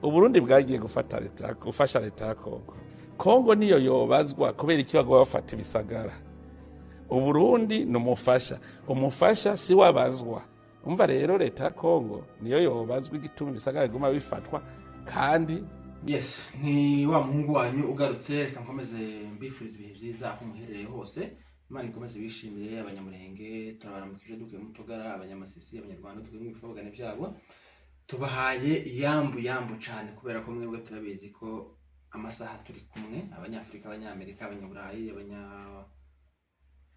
Uburundi bwagiye gufata leta, gufasha leta ya Kongo. Kongo niyo yobazwa kubera iki baguma bafata ibisagara. Uburundi ni umufasha, umufasha si wabazwa. Umva rero, leta ya Kongo niyo yobazwa igituma ibisagara biguma bifatwa kandi. Yes, ni wa muhungu wanyu ugarutse. Reka nkomeze mbifuriza ibihe byiza aho muherereye hose. Imana ikomeze bishimire. Abanyamurenge turabaramukije dukuye mu Tugara, Abanyamasisi, Abanyarwanda dukuye mu bifobagane byabo. Tubahaye yambu yambu cyane kubera ko mwebwe turabizi ko amasaha turi kumwe. Abanyafurika, Abanyamerika, Abanyaburayi,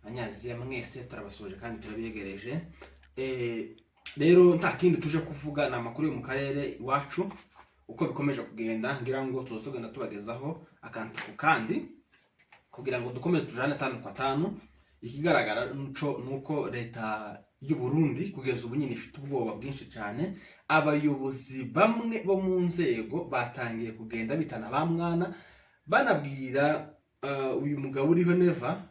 Abanyaziya, mwese turabasuhuje kandi turabiyegereje. Rero nta kindi tuje kuvuga, ni amakuru yo mu karere iwacu uko bikomeje kugenda. Ngira ngo tuza tugenda tubagezaho akantu ku kandi kugira ngo dukomeze tujane atanu kwa tanu. Ikigaragara nuco nuko leta y'u Burundi kugeza ubu nyine ifite ubwoba bwinshi cyane. Abayobozi bamwe bo mu nzego batangiye kugenda bitana ba mwana, banabwira uyu mugabo uriho Neva,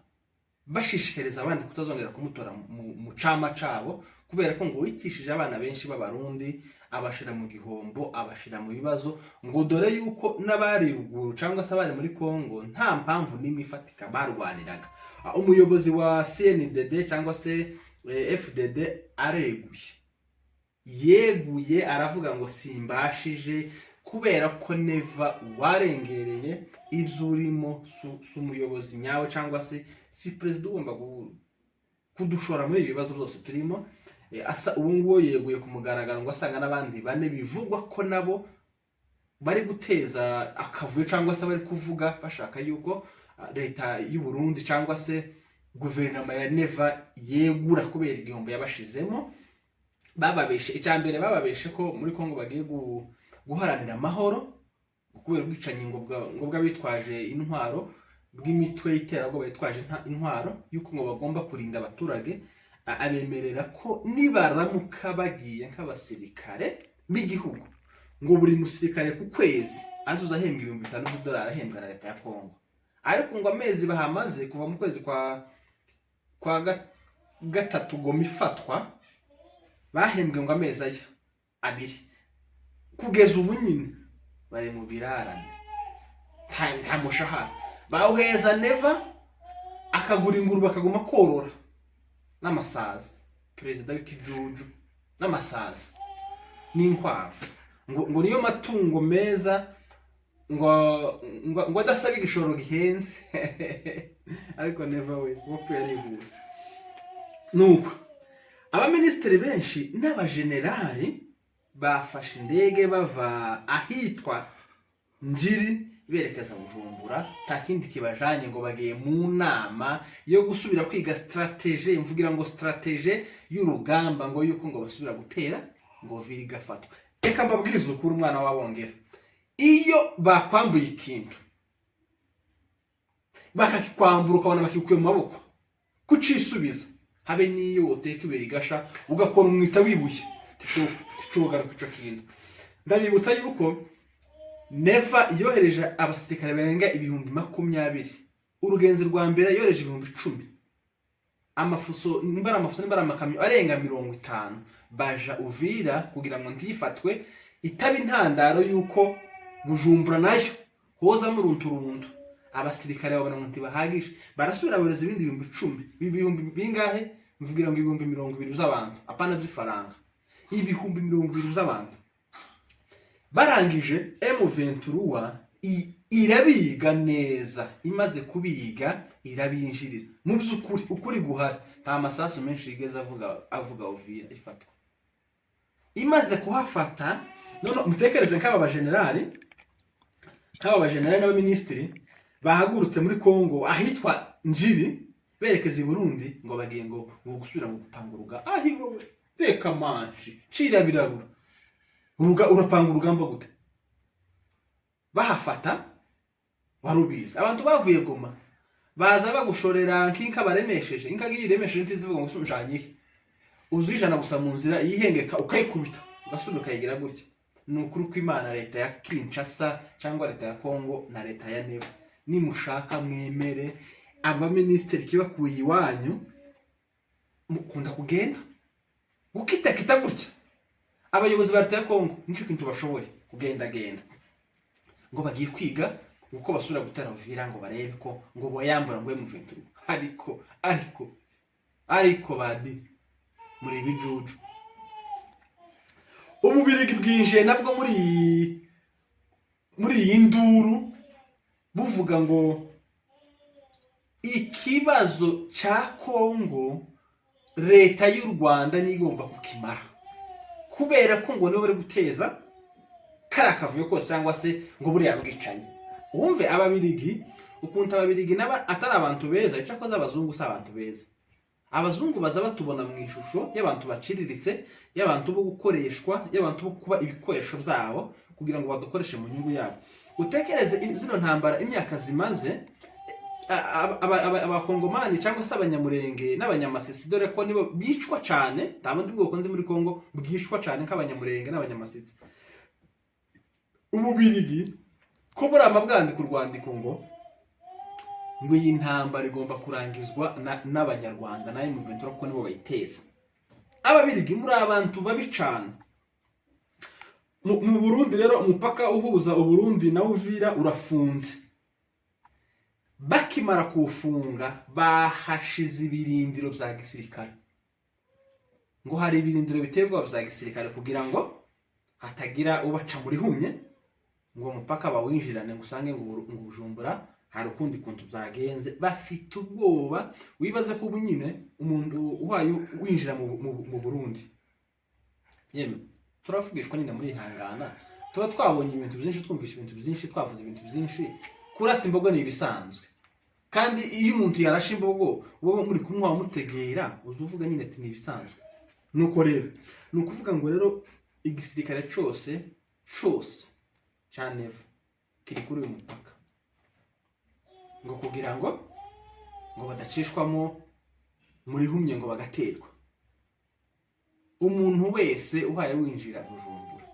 bashishikariza abandi kutazongera kumutora mu cama cabo, kubera ko ngo wikishije abana benshi b'Abarundi, abashira mu gihombo, abashira mu bibazo, ngo dore yuko n'abari ruguru cyangwa se abari muri Kongo nta mpamvu n'imwe ifatika barwaniraga. Umuyobozi wa CNDD cyangwa se FDD areguye, yeguye, aravuga ngo simbashije kubera ko Neva warengereye ibyo urimo, si umuyobozi nyawe cyangwa se si perezida ugomba kudushora muri ibi bibazo byose turimo. Asa ubu ngubu yeguye ku mugaragaro, ngo asanga n'abandi bane bivugwa ko nabo bari guteza akavuyo cyangwa se bari kuvuga bashaka yuko leta y'u Burundi cyangwa se guverinoma ya Neva yegura kubera igihombo yabashizemo. Bababeshe, icya mbere bababeshe ko muri Kongo bagiye guharanira amahoro kubera ubwicanyi ngo bw'abitwaje intwaro, bw'imitwe y'iterabwoba yitwaje intwaro, yuko ngo bagomba kurinda abaturage. Abemerera ko nibaramuka bagiye nk'abasirikare b'igihugu, ngo buri musirikare ku kwezi azoza ahembwa 5000 by'idolari ahembwa na leta ya Kongo. Ariko ngo amezi bahamaze kuva mu kwezi kwa gatatu Goma ifatwa, bahembwe ngo amezi aya 2. Kugeza ubu nyine bari mu birarane, nta mushahara bawuheza. Neva akagura ingurube akaguma korora n'amasazi, perezida w'ikijuju n'amasazi n'inkwavu, ngo niyo matungo meza, ngo adasaba igishoro gihenze. Ariko Neva we wapfuye arihuse. Nuko abaminisitiri benshi n'abajenerali bafashe indege bava ahitwa Njiri berekeza Bujumbura. Nta kindi kibajanye, ngo bagiye mu nama yo gusubira kwiga stratégie, mvugira ngo stratégie y'urugamba, ngo yuko ngo basubira gutera ngo Uvira igafatwa. Reka mbabwize ukuri, umwana wabongera, iyo bakwambuye ikintu, bakakikwambura, ukabona bakikuye mu maboko, kucisubiza, habe n'iyo woteka ibuye rigasha ugakora umwita wibuye, ticogaruka ico kintu. Ndabibutsa yuko Neva yohereje abasirikare barenga 20,000. Urugenzi rwa mbere yohereje 10,000, amafuso, nimba ari amafuso, nimba ari amakamyo arenga 50, baja Uvira kugira ngo ntifatwe, itaba intandaro y'uko Bujumbura nayo hozamo urunturuntu. Abasirikare babona ngo ntibahagije, barasubira bohereza ibindi 10,000. Ibihumbi bingahe? Mvugira ngo 20,000 by'abantu, apana by'ifaranga, 20,000 by'abantu. Barangije M23 irabiga neza, imaze kubiga irabinjirira. Mu by'ukuri, ukuri guhari, nta masasu menshi yigeze avuga Uvira ifatwa. Imaze kuhafata, none mutekereze nk'aba bajenerali n'abaminisitiri bahagurutse muri Kongo ahitwa Njiri berekeza i Burundi, ngo bagiye ngo gusubira mu gupanga uruga. Ahi wowe, reka manshi cira birarura uruga, urapanga urugamba gute? Bahafata warubizi, abantu bavuye Goma baza bagushorera nk'inka baremesheje. Inka ngiyi iremesheje ntizivuga ngo njanye uzijana gusa mu nzira, yihengeka ukayikubita, ugasubira ukayigira gutya. Ni ukuri ko Imana, leta ya Kinshasa cyangwa leta ya Kongo na leta ya Neva, nimushaka mwemere, abaminisitiri kibakuye iwanyu mukunda kugenda gukitakita gutya. Abayobozi ba leta ya Kongo nicyo kintu bashoboye. kugendagenda, ngo bagiye kwiga uko basubira gutera Uvira, ngo barebe ko ngo boyambura ngo M23. Ariko badi muri ibijuju. Ububirigi bwinjiye nabwo muri iyi nduru, buvuga ngo ikibazo cya Kongo leta y'u Rwanda niyo igomba kukimara, kubera ko ngo nibo bari guteza kariya kavuyo kose, cyangwa se ngo buriya bwicanyi. Wumve Ababirigi, ukuntu Ababirigi naba atari abantu beza. Icyakoze abazungu si abantu beza. Abazungu baza batubona mu ishusho y'abantu baciriritse, y'abantu bo gukoreshwa, y'abantu bo kuba ibikoresho byabo kugira ngo badukoreshe mu nyungu yabo. Utekereze zino ntambara imyaka zimaze, Abakongomani cyangwa se Abanyamurenge n'Abanyamasisi, dore ko nibo bicwa cyane. Nta bundi bwoko nzi muri Kongo bwicwa cyane nk'Abanyamurenge n'Abanyamasisi. Ububirigi ko burama bwandika urwandiko ngo iyi ntambara igomba kurangizwa n'Abanyarwanda na M23, kuko nibo bayiteza. Ababirigi, muri abantu babi cane. Mu Burundi rero, umupaka uhuza Uburundi na Uvira urafunze. Bakimara kuwufunga, bahashize ibirindiro bya gisirikare, ngo hari ibirindiro biteye ubwoba bya gisirikare, kugira ngo hatagira ubaca muri humye ngo umupaka bawinjirane, ngo usange ngo Bujumbura hari ukundi kuntu byagenze. Bafite ubwoba. Wibaze ko ubu nyine umuntu uhaye winjira mu Burundi. Yemwe, turavugishwa nyine, muri ihangana, tuba twabonye ibintu byinshi, twumvishe ibintu byinshi, twavuze ibintu byinshi. Kurasa imbogo ni ibisanzwe, kandi iyo umuntu yarashe imbogo, wowe muri kumwe wamutegera, uza uvuga nyine ati ni ibisanzwe. Nuko rero ni ukuvuga ngo rero igisirikare cyose cyose cya Neva kiri kuri uyu mupaka, ngo kugira ngo badacishwamo muri humye ngo bagaterwa. Umuntu wese uhaye winjira Bujumbura,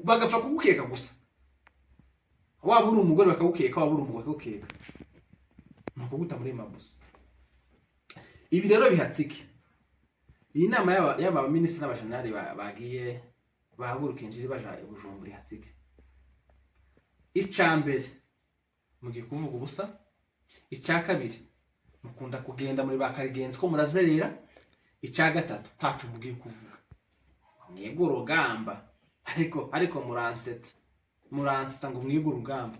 bagapfa kugukeka gusa, waba uri umugore bakagukeka, waba uri umugabo bakagukeka, ni ukuguta muri mabuso. Ibi rero bihatsike iyi nama y'aba minisitiri n'abajenerali bagiye bahaguruka injiri baja i Bujumbura, ihatsike. Icya mbere, mugiye kuvuga ubusa. Icya kabiri, mukunda kugenda muri ba karigenzi ko murazerera. Icya gatatu, ntaco mugiye kuvuga, mwige urugamba. Ariko muransetsa, muransetsa ngo mwige urugamba.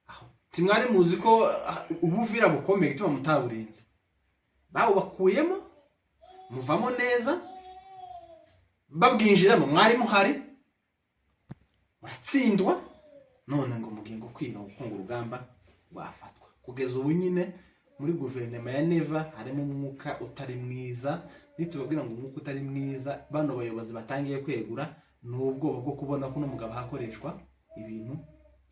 Aho timwari muzi ko Ubuvira bukomeye, gituma mutaburinze, bawubakuyemo muvamo neza, babwinjiramo mwari muhari, muratsindwa. None ngo mugiye ngo kwiga gukunga urugamba rwafatwa. Kugeza ubu nyine muri guverinoma ya Neva harimo umwuka utari mwiza. Nitubabwira ngo umwuka utari mwiza, bano bayobozi batangiye kwegura, ni ubwoba bwo kubona ko uno mugabo hakoreshwa ibintu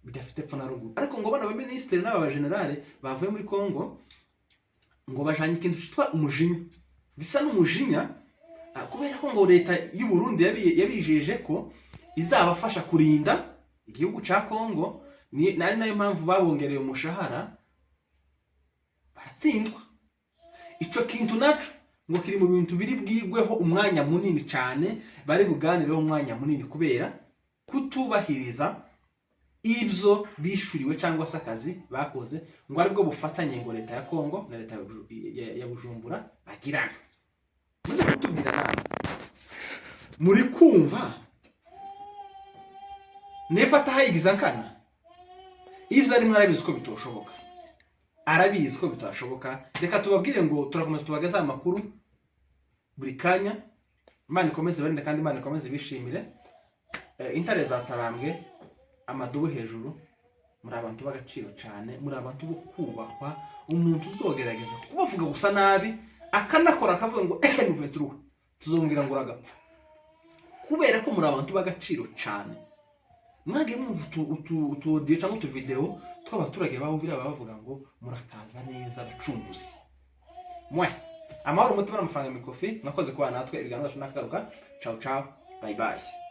bidafite epfo na ruguru. Ariko ngo bano baminisitiri n'aba bajenerali bavuye muri Congo ngo bajanye ikintu cyitwa umujinya, bisa n'umujinya, kubera ko ngo leta y'u Burundi yabijeje ko izabafasha kurinda igihugu ca Congo, ni nari nayo mpamvu babongereye umushahara, baratsindwa. Ico kintu naco ngo kiri mu bintu biri bwigweho umwanya munini cyane, bari buganireho umwanya munini, kubera kutubahiriza ibyo bishuriwe cyangwa se akazi bakoze, ngo aribwo bufatanye ngo leta ya Congo na leta ya Bujumbura bagirana. Muze kutubwira nabi, muri kumva Neva atahayigiza nkana ibyo arimo, arabizi ko bitoshoboka, arabizi ko bitashoboka. Reka tubabwire ngo turakomeza tubagezeho amakuru buri kanya. Imana ikomeze ibarinde kandi Imana ikomeze ibishimire. Intare za Sarambwe, amadubu hejuru. Muri abantu b'agaciro cyane, muri abantu bo kubahwa. Umuntu uzogerageza kubavuga gusa nabi, akanakora akavuga ngo ehe muventuruwe, tuzongera ngo uragapfa, kubera ko muri abantu b'agaciro cyane. Mwagiye mwumva utu audio cyangwa utuvideo tw'abaturage ba Uvira, baba bavuga ngo murakaza neza abacunguzi mwe. Amahoro, umutima n'amafaranga mikofi. Mwakoze kubana natwe. Ibiganiro byacu nakagaruka. Ciao ciao, bye bye.